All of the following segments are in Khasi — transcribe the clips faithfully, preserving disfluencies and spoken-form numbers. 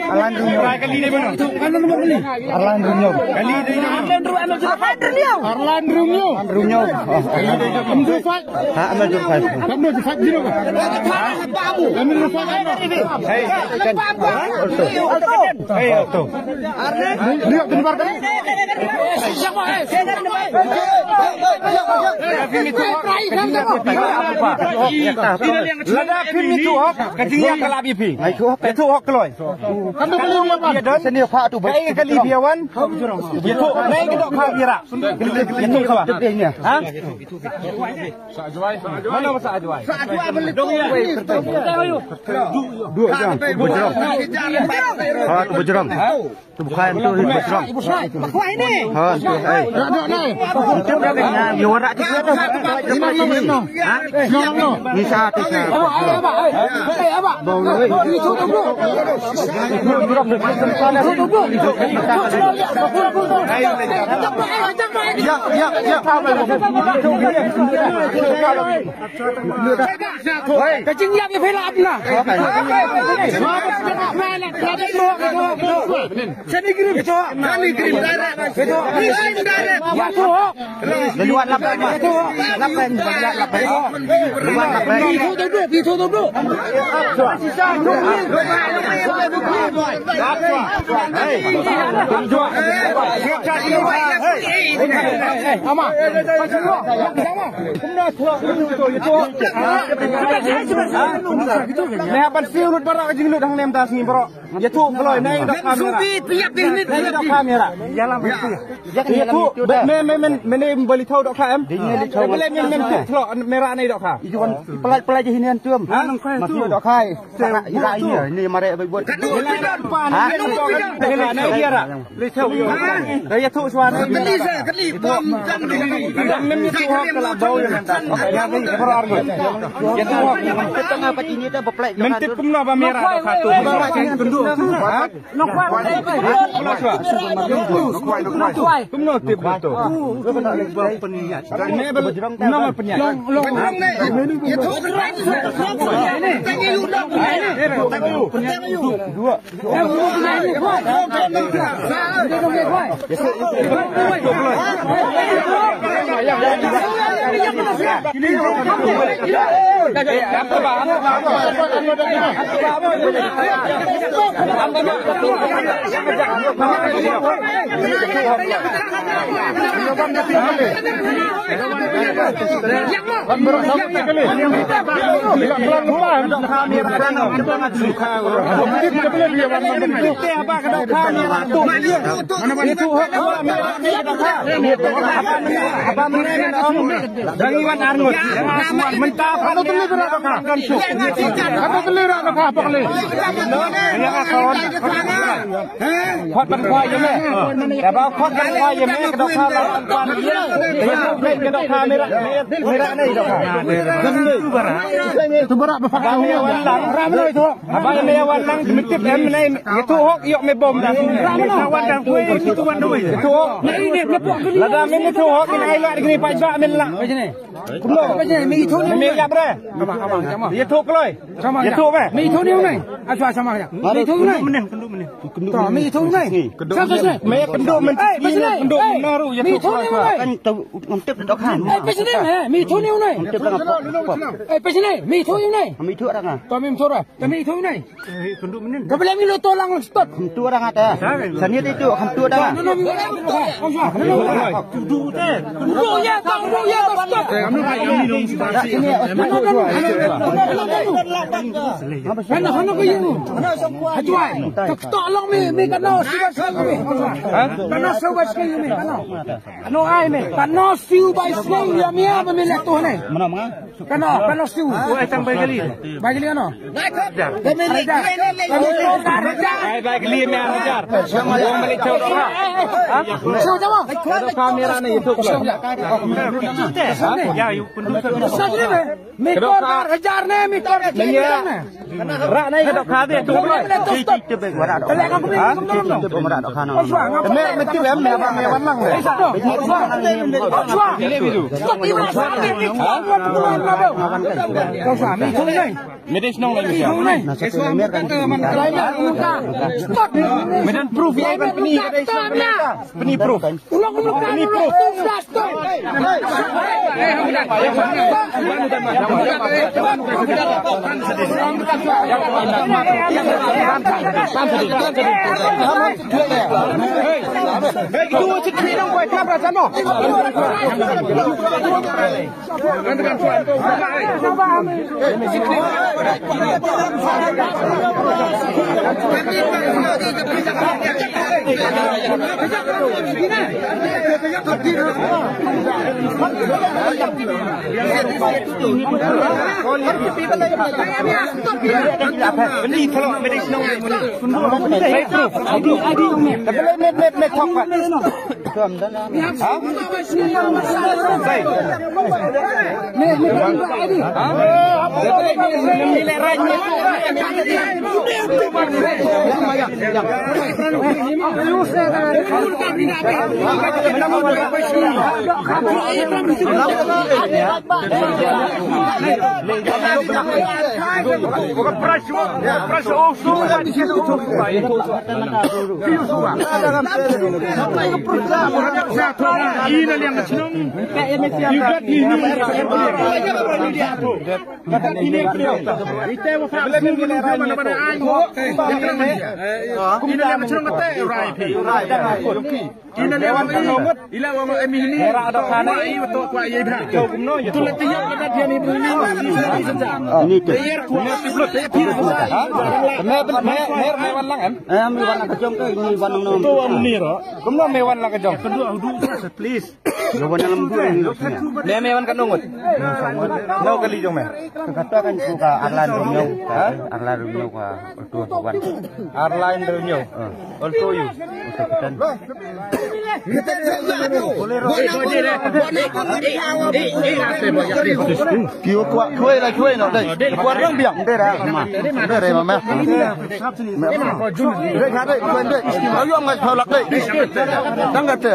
Arlan Rumio. Arlan Rumio. Arlan Rumio. Arlan Rumio. Arlan Rumio. Em du five. Ha, em du five. Em du five zero. Em du five. Hey. Hey, Alto. Lada phi ïathuh hok, ka jingïathuh ka la ïa phi. Ïathuh hok kloi. Kan tu kali wan. Seni pha tu ba. Ka kali phi wan. Ïathuh, nai ka dohkha ïa ra. Ïathuh shuwa. Ha? Mano ba sah Jwai? Dua jam. Bujrong. Ha, tu bujrong. Tu bukan tu bujrong. Ha, tu ai. Itu dah kena. Yo rak tu tu. Ha? Ni sah tu sah. Bau lu. Ya, ya, ya. Ka jingïap ïa phi la ap na. Seni Green. Seni Green direct. Seni Green direct. Ïathuh. Luat lap. Ïathuh. Lap, lap, lap. Luat lap. Ïathuh tu, ïathuh tu. Hey. Hey. Ama. Kumno thuh, kumno thuh, ïathuh. Neh ban siew lut baroh ka jinglut hangne mynta sngi baroh. Ïathuh kloi, nai dohkha mira. Nai dohkha mira. Ïathuh, me, me, me, me, ne ba leit thaw dohkha em. Ba leit men, men tip kloi mira nai dohkha. Pelaj, pelaj hi ne tuam. Ha? Ma siew dohkha. Ira ini, ini mare bai buat. Ha? Nai ira. Ïathuh shuwa. Ïathuh. Ïathuh. Mynta kumno ba mira dohkha tu. Ha? Kumno tip tu. Kumno pynïaid. Dua. Khot ban khwai ïa me. Ïa ba khot ban khwai ïa me ka dohkha la ban khwai ïa me. Ka dohkha mira, mira ne dohkha. Tu bara ba fa. Ba me wan lang. Ba me wan lang, me tip em ne. Ïathuh hok ïoh me bom da. Wan dang kuai tu wan doi. Ïathuh hok. Lada me ïathuh hok, me ai la degni pa ba me la. Kumno? Me ïathuh ne me ïap re. Ïathuh kloi. Ïathuh me. Me ïathuh ne u nai. Aswa sama ya. Me ïathuh ne u nai. To me ïathuh ne u nai. Sa sa ne. Me kynduh men. Kynduh men naru ïathuh. Me ïathuh ne u nai. Kan tu ngam tip dohkha. Eh, pesi ne, eh, me ïathuh ne u nai. Ngam tip dohkha. Eh, pesi ne, me ïathuh ne u nai. Me ïathuh dohkha. To me ïathuh dohkha. Kami itu ini. Kami lagi lo tolang stot. Kham tu orang ada. Sani itu kham tu ada. No, no, no, no, no. Kham tu ada. Kham tu ya, kham tu ya, stot. Kham tu ya. Sini. Mana, mana ko yun? Hajwai. Tak tolong mi, mi kano siwa siwa mi. Kano siwa siwa mi, kano. Ano ai mi. Kano siwa siwa mi, mi letuh ni. Mana, mana? Kano, kano siu. Oh, ai tang bai kali. Bai kali kano? Kami ni. Ai bai kali me hajar. Wong balik chau dohkha. Ha? Chau chau. Dohkha mira ni itu. Ha? Ya, yu pun. Sa kali me. Mikor hajar ni, mikor. Ra ni dohkha de tu. Ha? Te me, me tip em, me ba me wan lang de. Me dei shnong lai me. Me don proof ïa ban pyni, me dei shnong lai. Pyni proof. Pyni proof. Kumno me wan la ka jong? Please. Me, me wan katno ngut? Nau kali jong me. Ka kata kan ku ka Arlan Romeo. Ha? Arlan Romeo ka Alto wan. Arlan Romeo. Alto yu. Ki wa kwa kwe la kwe no dai. Kwa rang biang. Dai ra ma. Dai ra ma. Dai ka dai kwe dai. Ayo ngai phaw lak dai. Dang ka te.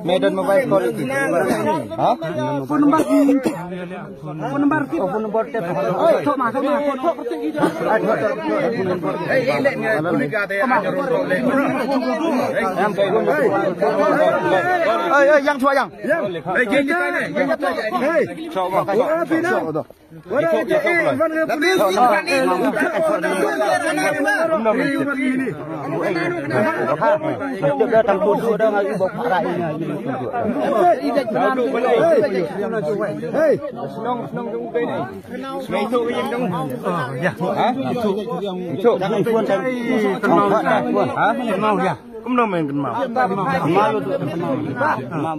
Medan mobile call. Ha? Phone number. Phone number. Oh, phone number tip. Thok ma, thok ma, thok. Hey, hey, yang thua yang. Hey, geng kita ni, geng kita ni. Hey. Thok ma. Kumno men kynmaw? Kynmaw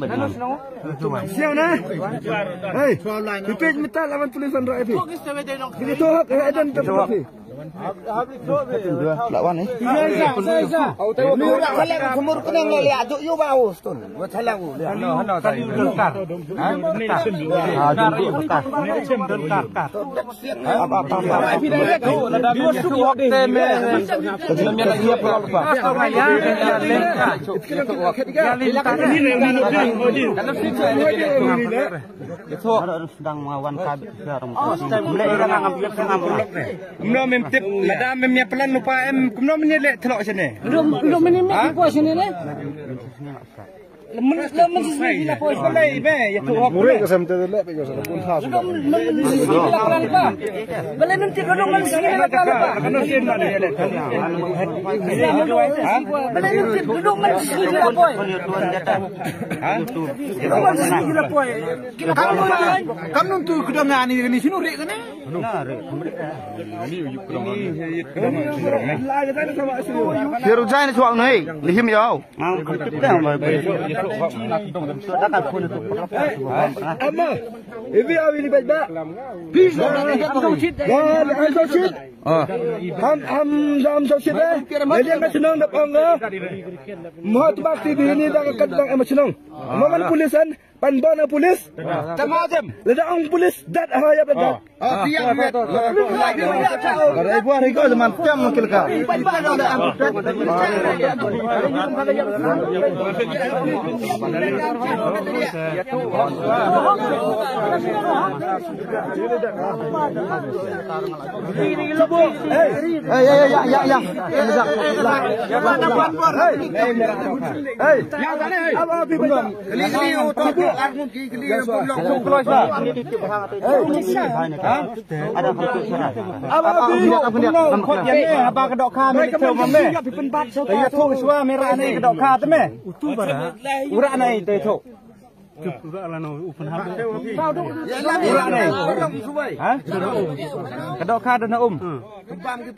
bad kynmaw. Siang na. Hey, phi peit mynta la wan police wanrah ïa phi. Phi to hok, eh, adan to hok. La wan eh. Ni ura khalek kumur khnang le le ajo yu ba us tun. Wa thalang u. Lada mem ïa plan lypa em kumno men ïa leh thlok shane. Kumno men ïa leh thlok shane le. Lemon lemon sisi la poi. Balei be ïa tu hok. Mure ka sem te le be ka sem kun thas. Lemon sisi la plan ba. Balei men ti lemon sisi la plan ba. Balei men ti lemon sisi la poi. Lemon sisi la poi. Kam nun tu kudang ani ni sinu re kane. Phi ruh jai na chuak nei, lihim ïa u. Ama, ibi awi ni bajba. Phi sa am so shit. Ah. Ham ham ham so shit eh. Ele ka chnong da pang ga. Mot bak ti bi ni da ka dang am chnong. Mo man pulisan. Pan ban a pulis. Tama dem. Lada ong pulis dat ha ya dat. Ah, dia dia. Ada ibu hari kau zaman tem mungkin ka. Hey, hey, hey, ya, ya, ya. Hey. Hey. Kali kali u tok ar ngun ki kali u lok tok. Klos ba. Ada haba ka dohkha me te ma me. Ïa tu shuwa me ra ne ka dohkha te me. U ra ne te tu. U ra ne. Ha? Ka dohkha da na um.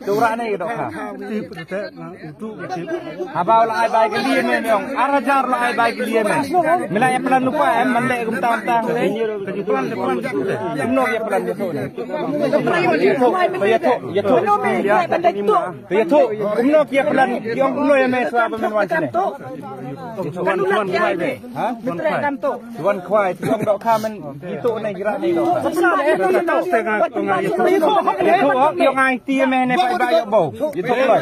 Te u ra ne ka dohkha. Haba u la ai bai ka lieng me ong. Ar hajar la ai bai ka lieng me. Me la ïa plan lypa em man leh kumta kumta. Kumno ïa plan ïa tu ne. Ïa tu, ïa tu. Ïa tu. Kumno ïa plan ïa ong kumno ïa me sa ba men wan sini. Wan wan wan. Ha? Wan khwai. Wan khwai. Wan dohkha men. Ito na gira na ito. Ito hok yung ai ti me ne pa ba yo bo. Ito ko.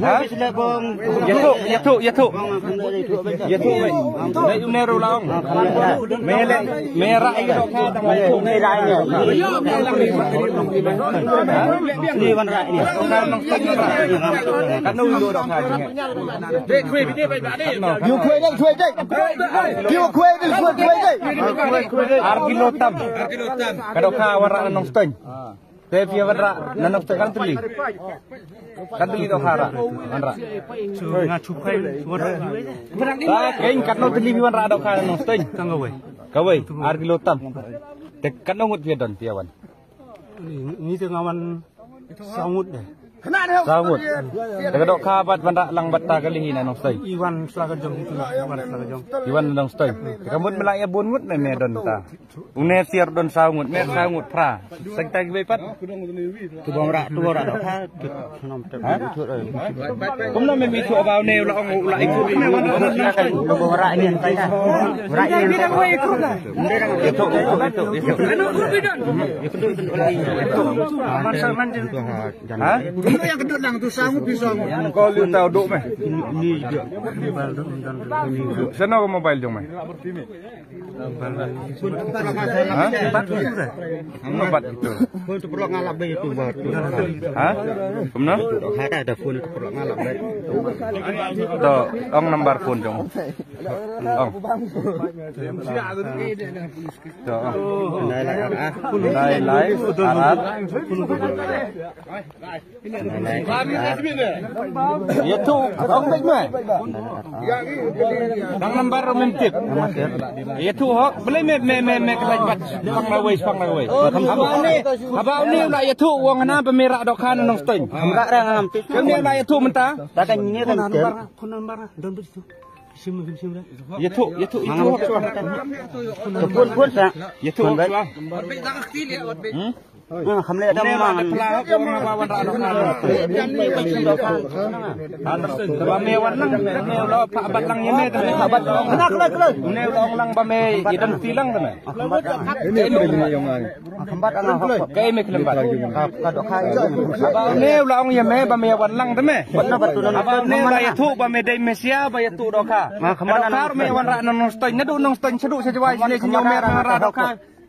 Ha? Ito, ito, ito. Ito. Na yung nero lang. Mele, mera ito. Ni wan ra ni. Kanu lo do ka. Yu khwai dei, khwai dei. Yu khwai dei, khwai, khwai dei. Ar kilo tam. Ka dohkha wanrah na Nongstoiñ. Te phi wanrah na Nongstoiñ kan tylli. Kan tylli dohkha ra. Wanrah. Nga chup kai wanrah. Ta kein katno tylli phi wanrah dohkha na Nongstoiñ. Kawei. Kawei. Ar kilo tam. Te katno ngut phi don phi wan. Ni te nga wan saw ngut de. Saw ngut. Te ka dohkha bad wanrah lang bad ta kali hi na Nongstoiñ. Iwan sla ka jong itu, iwan sla ka jong. Iwan Nongstoiñ. Te ka mut me la ïa bun ngut ne me don ta. Une siar don saw ngut, me saw ngut phra. Seng ta ki bai pat. Tu bang ra, tu bang ra dohkha. Kumno me mi tu ba une u la ong u la ikut. Lu bang ra ni. Ra ni. Ha? Yang kedua lang tu sangu pisang. Kau liu tahu duk meh. Sana ke mobile jong meh. Ha? Kumno bat itu. Phone tu perlu ngalap deh itu bat. Ha? Kumno? Ada phone tu perlu ngalap deh. Tu, ong number phone jong. Ong. Lai lai ar ar. Ïa tu, ong bek mai. Dang nambar ro mem tip. Ïa tu hok, beli me me me me kelaj bat. Pang lawei, pang lawei. Haba ni, haba ni la ïa tu wang na ba me rah dohkha na Nongstoiñ. Kam rah rah ngam tip. Kam ni la ïa tu mynta. Ta kan ni kan tip. Phone number don bit tu. Ïa tu, ïa tu, ïa tu. Phone, phone sa. Ïa tu. Hmm? Ah, kham leh dang mang. Ba me wan lang, me lo pha bat lang ïa me, pha bat lang. Kena kena kena. Me lo lang ba me ïa dang ti lang te me. Ini apa ini yang ai? Khambat anga hok. Kai me klembat. Ka dok khai. Ba me la ong ïa me ba me wan lang te me. Ba me la ïa tu ba me dei me sia ba ïa tu dohkha. Dohkha me wan rah na Nongstoiñ, naduh Nongstoiñ shaduh sha Jowai sha Nongstoiñ me rah dohkha.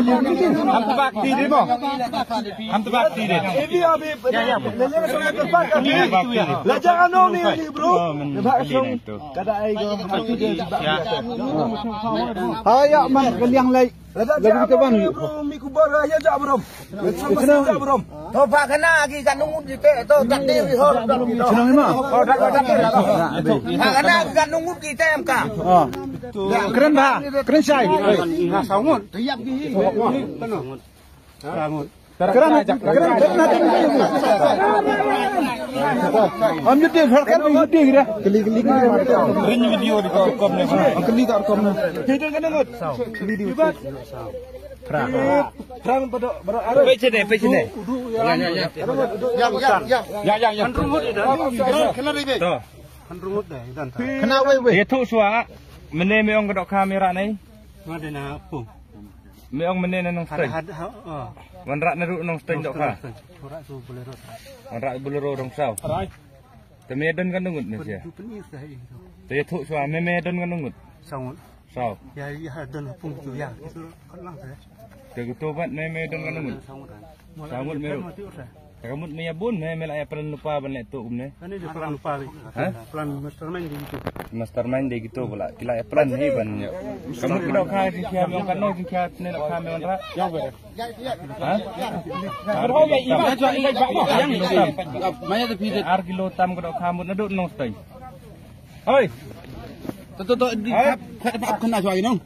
Ham tebak ti dei mo. Ham tebak ti dei. Ini abi. Ini tebak ti dei. Lajang ano ni ni bro. Tebak song. Kada ai go. Haya man kaliang lai. Lagu kita ban. Mi kubar ya ja bro. Sino ja bro. To ba kana agi kan nungut jite to tak de wi hor. Sino ma. Ba kana agi kan nungut jite em ka. Keren ba. Keren sai. Sangun. Sangun. Kerana, kerana, kerana. Am jete, kerana jete kira. Kali, kali, kali. Ring video di ko kom ne. Kali tak kom ne. Video kan ngut. Video. Pra. Pra pada pada arah. Pe sini, pe sini. Udu ya. Ya, ya, ya. Ya, ya, ya. Kan rungut dah. Kena ribe. To. Kan rungut dah dan. Kena wei wei. Dia tu suak. Mene me ong kedok kamera ni. Ngade na pung. Me ong mene na nong steng. Had ha. Wan rak na ru nong steng dok ka. Rak tu bolero. Wan rak bolero dong sau. Te me don kan ngut ne sia. Te ya thuk sua me me don kan ngut. Sangut. Sau. Ya ya don pung tu ya. Itu kan lang te. Te gitu bat me me don kan ngut. Sangut me ru. Ka mut me ya bun me me la ya plan lupa ban le tu um ne. Ani de plan lupa bi. Ha? Plan mastermind di gitu. Mastermind di gitu bula. Kila ya plan ni ban ya. Ka mut kidok ka jingkhia me ong kano jingkhia ne dok ka me ong ra. Yang ber. Ha? Ar kilo tam. Maya de pide. Ar kilo tam kidok ka mut na duk nong steng. Oi. To to to di khat khat kena suai nong.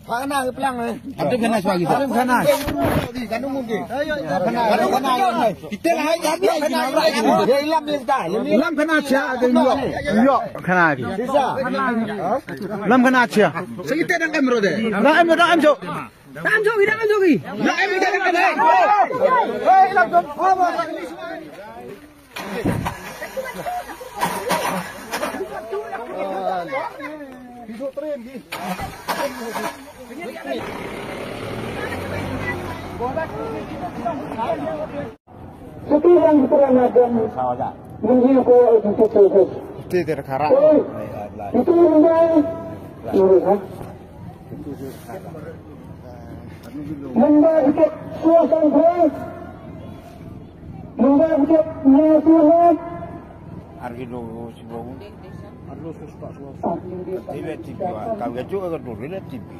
Khana ke plang eh. Abdul khana suagi. Abdul khana. Di kanu mungkin. Kanu khana. Kita lah hai kami khana. Dia ilam dia dah. Lam khana cha ke yo. Yo khana di. Bisa. Lam khana cha. Sekitar dah em rode. Dah em dah em jo. Dah em jo, dah em jo. Dah em dah em. Siti yang diterangkan menjadi ko itu tugas. Itu yang dia. Mumbai biket suasana. Mumbai biket nyatu. Argi do sibong. Arlo suspek suasana. Tidak tiba. Kalau gitu agak dulu tidak tiba.